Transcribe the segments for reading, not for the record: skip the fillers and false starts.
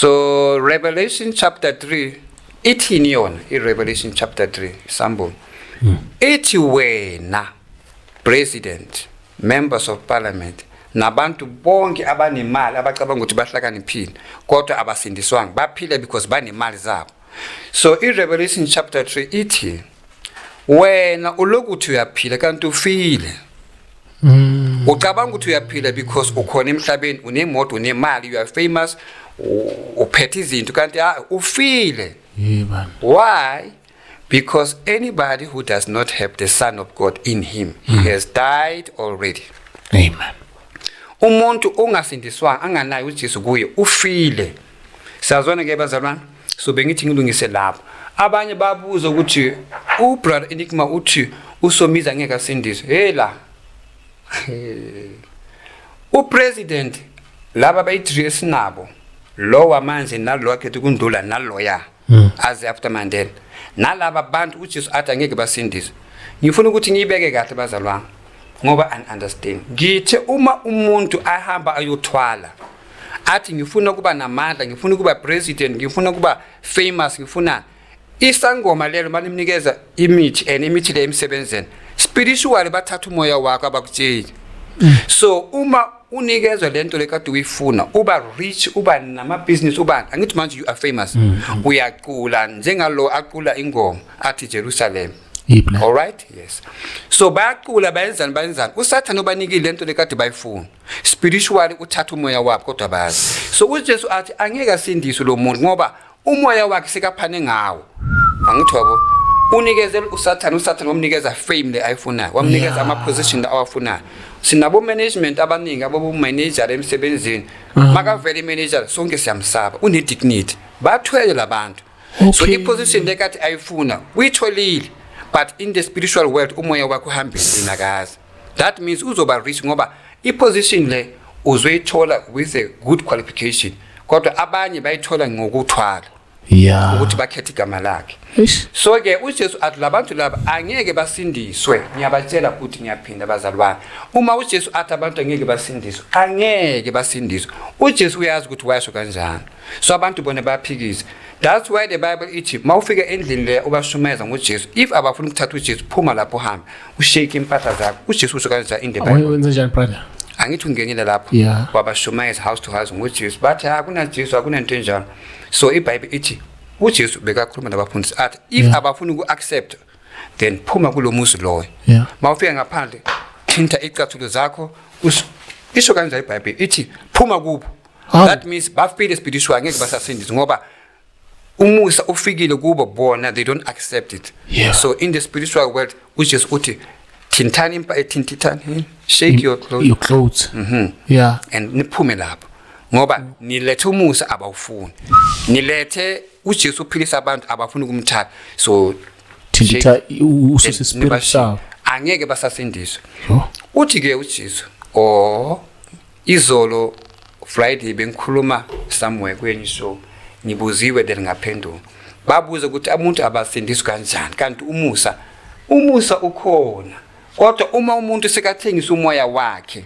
So Revelation chapter 3 ithini yona i-Revelation chapter 3 Sambulo? Ithi wena president, members of parliament nabantu bonke abanemali abacabanga ukuthi bahlakaniphile kodwa abasindiswanga, baphile because banemali zabo. So i-Revelation chapter 3 ithi wena ulokhu uthi uyaphila kanti ufile. Ucabanga ukuthi uyaphila because ukhona emhlabeni, unemoto, unemali, you are famous, uphethe izinto, kanti ah, ufile. Yebani. Why? Because anybody who does not have the Son of God in him, he has died already. Amen. Umuntu ongasindiswanga, anganayo uJesu kuye, ufile. Siyazwana ke bazalwane? So bengithi ngilungise lapho. Abanye babuza ukuthi uBrother Enigma uthi uSomizi ngeke asindiswe. Hey la, upresident laba bayi-3 esinabo, lo wamanje nalo akhethe ukundlula naloya aze after Mandela nalaba bantu uJesu athi angeke basindiswe. Ngifuna ukuthi ngiyibeke kahle bazalwane ngoba un-understand. Ngithe uma umuntu ahamba ayothwala athi ngifuna ukuba namandla, ngifuna ukuba president, ngifuna ukuba famous, ngifuna isangoma lelo malimnikeza imithi and imithi le emsebenzeni spiritually bathatha umoya wakho, abakutsheli. So uma unikezwa lento lekade uyifuna, uba rich, uba namabhizinisi, uba angithi manje you are famous, uyacula njengalo acula ingoma athi Jerusalem. Yiphi le? All right, yes. So bayacula, bayenzani, bayenzani, uSathane ubanikile lento lekade bayifuna. Spiritually uthatha umoya wabo kodwa bazi. So uJesu athi angeke asindiswe lo muntu ngoba umoya wakhe sekaphane ngawo, angithi wabo, unikezela uSathane. USathane wamnikeza fame le ayifunayo, wamnikeza ama-position la awafunayo. Sinabo management abaningi, abo manager emsebenzini. Makavela i-manager sonke siyamsaba, une-dignity, bathwele labantu. So i-position lekathi ayifuna uyitholile, but in the spiritual world umoya wakho uhambile nakazi. That means uzoba rich ngoba i-position le uzoyithola with a good qualification, kodwa abanye bayithola ngokuthwala ukuthi bakhethe igama lakhe. Eish. So ke uJesu athi labantu laba angeke basindiswe. Ngiyabatshela futhi ngiyaphinda bazalwane, uma uJesu athi abantu angeke basindiswe, angeke basindiswe. UJesu uyazi ukuthi wayasho kanjani. So abantu bona bayaphikisa. That's why the Bible ithi mawufika endlini le ubashumayeza ngoJesu, if abafuna ukuthatha uJesu, phuma lapho uhambe ushake impahla zakho. UJesu usho kanjani in the Bible? Wenze njani, brother? Angithi ungenile lapho? Wabashumayeza house to house ngoJesu, bathi akunaJesu, akunento enjalo. So iBhayibheli ithi uJesu bekakhuluma nabafundisi athi if abafuni uku-accept, then phuma kulo muzi loyo. Mawufika ngaphandle thinta icathulo zakho. Isho kanjani iBhayibheli? Ithi phuma kubo. Hawu. That means bafile spiritual, ngeke basasindiswa ngoba umusa ufikile kubo, bona they don't accept it. So in the spiritual world uJesu uthi thintani thintithani, shake your clothes. Your clothes. And niphume lapho ngoba nilethe umusa, abawufuni. Nilethe uJesu uphilisa abantu, abafuni ukumthatha. So Thintitha ususe spirit nibashiye. sabo. Angeke basasindiswa. Yo. Uthi ke uJesu, oh, izolo Friday bengikhuluma somewhere kwenye show, ngibuziwe then ngaphendula. Babuze ukuthi umuntu abasindiswa kanjani kanti umusa ukhona, kodwa uma umuntu sekathengisa umoya wakhe,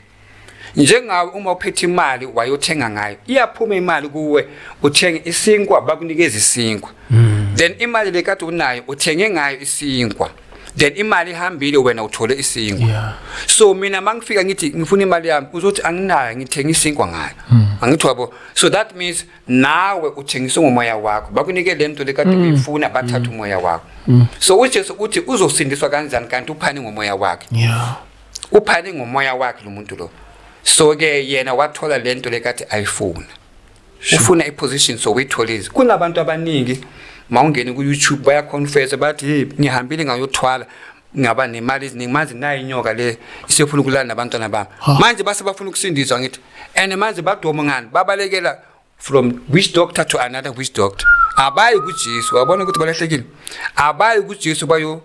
njengawe uma uphethe imali wayothenga ngayo, iyaphuma imali kuwe, uthenge isinkwa, bakunikeza isinkwa, then imali lekade unayo uthenge ngayo isinkwa, then imali ihambile, wena uthole isinkwa. So mina mangifika ngithi ngifuna imali yami, uzothi anginayo, ngithenga isinkwa ngayo, angithi wabo? So that means nawe uthengiswe ngomoya wakho. Bakunike le nto lekade uyifuna, bathatha umoya wakho. So uJesu uthi uzosindiswa kanjani kanti uphane ngomoya wakhe? Uphane ngomoya wakhe lo muntu lo. So ke yena wathola lento lekade ayifuna. Ufuna iposition, so uyitholile. Kunabantu abaningi mawungene ku YouTube bayaconfess, bathi hey, ngihambile ngayothwala, ngaba nemali eziningi, manje nayi inyoka le isefuna ukulala nabantwana bami. Manje base bafuna ukusindiswa ngithi, and manje badoma ngani, babalekela from witch doctor to another witch doctor, abayi kuJesu. Wabona ukuthi balahlekile, abayi kuJesu bayo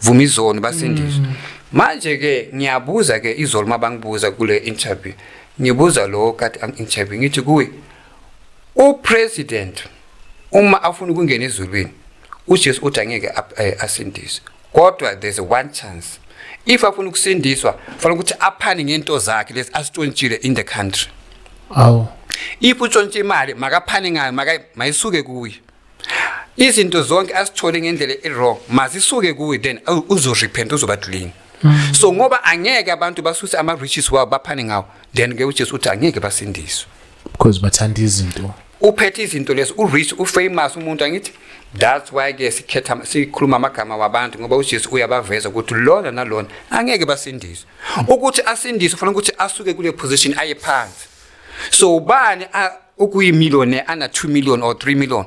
vuma izono basindiswe. Manje ke ngiyabuza ke, izolo mabangibuza kule interview, ngibuza lo kade ang-interview, ngithi kuye upresident uma afuna ukungena ezulwini, uJesu uthi angeke asindiswe, kodwa there's one chance. If afuna ukusindiswa, fanele ukuthi aphane ngento zakhe lezi asitshontshile in the country. Awu. If utshontshe imali, makaphane ngayo, mayisuke kuye. Izinto zonke asithole ngendlela e-wrong, mazisuke kuye, then uzorepent, uzoba clean. So ngoba angeke abantu basuse ama-riches wabo baphane ngawo, then ke uJesu uthi angeke basindiswe. Because bathanda izinto. Uphethe izinto lezo, u-rich, u-famous umuntu, angithi? That's why ke sikhetha, sikhuluma amagama wabantu, ngoba uJesu uyabaveza ukuthi lona nalona angeke basindiswe. Ukuthi asindiswe, kufanele ukuthi asuke kule position aye phansi. So ubani ukuyimillionaire, ana 2 million or 3 million,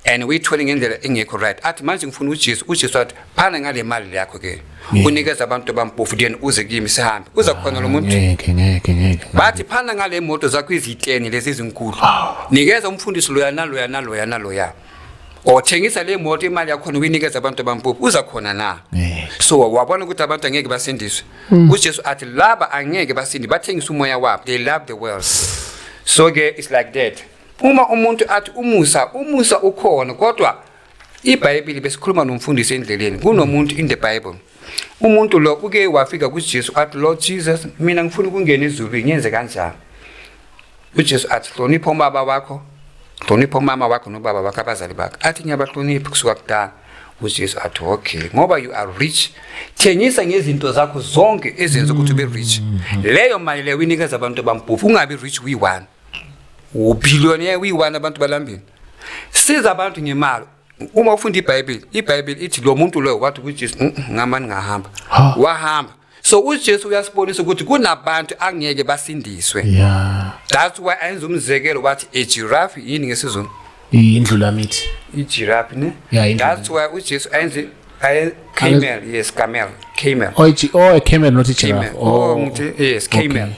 and uyithole ngendlela engekho right, athi manje ngifuna uJesu, uJesu athi phana ngale mali yakho ke, unikeza abantu abampofu, then uze kimi sihambe, uza khona lo muntu? Ngeke, ngeke, ngeke. Bathi phana ngale moto zakho iziteni lezi ezinkulu, nikeza umfundisi loya naloya naloya naloya, or thengisa le moto, imali yakhona uyinikeza abantu abampofu, uza khona na? Ngeke. So wabona ukuthi abantu angeke basindiswe. UJesu athi laba angeke basindi, bathengisa umoya wabo, they love the world. So ke it's like that. Uma umuntu athi umusa, umusa ukhona, kodwa iBhayibheli, besikhuluma nomfundisi endleleni, kunomuntu in the Bible, umuntu lo uke wafika kuJesu athi, "Lord Jesus, mina ngifuna ukungena ezulwini, ngenze kanjani?" UJesu athi, "Hlonipha ubaba wakho, hlonipha umama wakho nobaba wakho, abazali bakho." Athi, "Ngiyabahlonipha kusuka kudala." UJesu athi, "Okay, ngoba you are rich, thengisa ngezinto zakho zonke ezenza ukuthi ube rich, leyo mali leyo uyinikeza abantu abampofu. Ungabi rich uyi-one, ubillionaire uyi-one, abantu balambile. Siza abantu ngemali." Uma ufunda iBhayibheli, iBhayibheli ithi lo muntu loyo wathi kuJesu, ngamani ngahamba." Ha. Wahamba. So uJesu uyasibonisa ukuthi kunabantu angeke basindiswe. That's why ayenza umzekelo, wathi a giraffe, yini ngesiZulu? Indlulamithi. I-giraffe, ne? Yeah, indlulamithi. That's why uJesu ayenze camel, yes, camel, camel. Oh, oh, a camel, not a giraffe. Camel. Oh, ngithi yes, camel.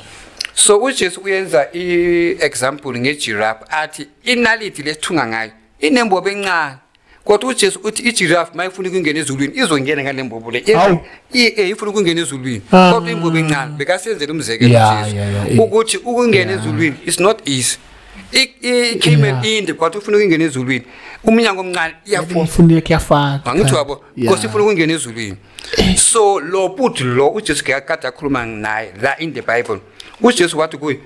So uJesu uyenza i-example ngegiraffe, athi inaliti lesithunga ngayo inembobo encane, kodwa uJesu uthi igiraffe mayifuna ukungena ezulwini izongena ngale mbobo le. Hawu. Ifuna ukungena ezulwini, Ah. kodwa imbobo encane. Bekasenzela umzekelo uJesu ukuthi ukungena ezulwini is not easy. I-camel inde, kodwa ufuna ukungena ezulwini, umnyango omncane, iyafuna. Ifuna kuyafaka. Angithi wabo, because ifuna ukungena ezulwini. So lo buthi lo uJesu kade akhuluma naye la in the Bible, uJesu wathi kuye,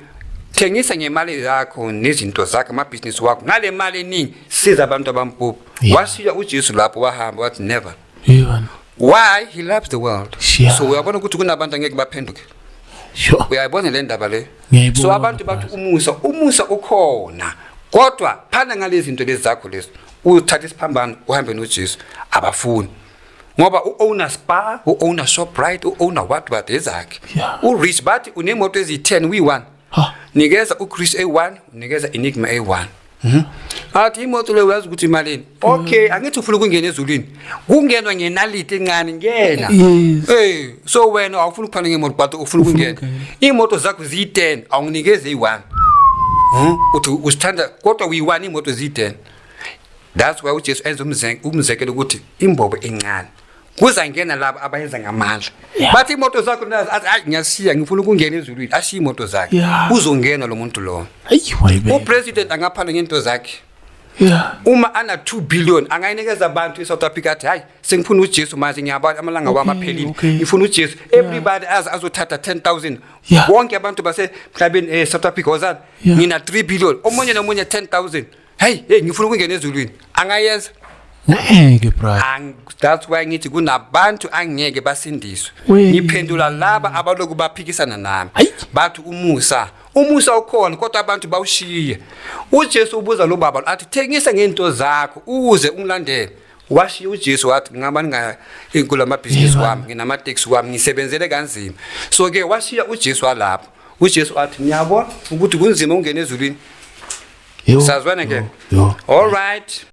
"Thengisa ngemali yakho nezinto zakho, amabhizinisi wakho, ngale mali eningi siza abantu abampofu." Washiya uJesu lapho, wahamba, wathi never. Yebo. Why? He loves the world. So uyabona ukuthi kunabantu angeke baphenduke. Uyayibona le ndaba le? Ngiyayibona, So abantu bathi umusa, umusa ukhona, kodwa phana ngalezi zinto lezi zakho lezi, uthathe isiphambano uhambe noJesu, abafuni, ngoba u-owner Spar, u-owner Shoprite, u-owner what what ezakhe. U-rich, bathi unemoto eziyi-10, uyi-one. Ha. Nikeza uChris A1, unikeza Enigma A1. Athi imoto leyo uyazi ukuthi imalini? Okay, angithi ufuna ukungena ezulwini, kungenwa ngenaliti encane, ngena. Hey, so wena awufuni ukuphana ngemoto, but ufuna ukungena. Ukungena. Iy'moto zakho ziyi-10, awunginikeze iyi-1. Uthi usithanda, kodwa uyi-1, iy'moto ziyi-10. That's why uJesu enza umzekelo ukuthi imbobo encane kuzangena labo abayenza ngamandla. Bathi imoto zakho nazo, athi, "Hayi, ngiyashiya, ngifuna ukungena ezulwini." Ashiye imoto zakhe. Uzongena lo muntu lo. Ayi, wayibeka. Upresident angaphana ngento zakhe. Uma ana 2 billion, angayinikeza abantu eSouth Africa, athi, "Hayi, sengifuna uJesu manje, ngiyabona amalanga wami aphelile, ngifuna uJesu." Everybody azothatha 10,000. Bonke abantu basemhlabeni, eSouth Africa, wozani. Ngina 3 billion, omunye nomunye 10,000. Hey, hey, ngifuna ukungena ezulwini, angayenza? Ngeke, brother. That's why ngithi kunabantu angeke basindiswe. Ngiphendula laba abaloku baphikisana nami. Ayi. Bathi umusa, umusa ukhona, kodwa abantu bawushiye. UJesu ubuza lo baba athi, "Thengisa ngento zakho uze ungilandele." Washiya uJesu, wathi, "Ngaba ninga inkulu amabhizinisi wami, nginamateksi wami, ngisebenzele kanzima." So ke washiya uJesu walapho. UJesu athi, "Ngiyabona ukuthi kunzima ukungena ezulwini." Yo. Sazwana ke? Yo. All right.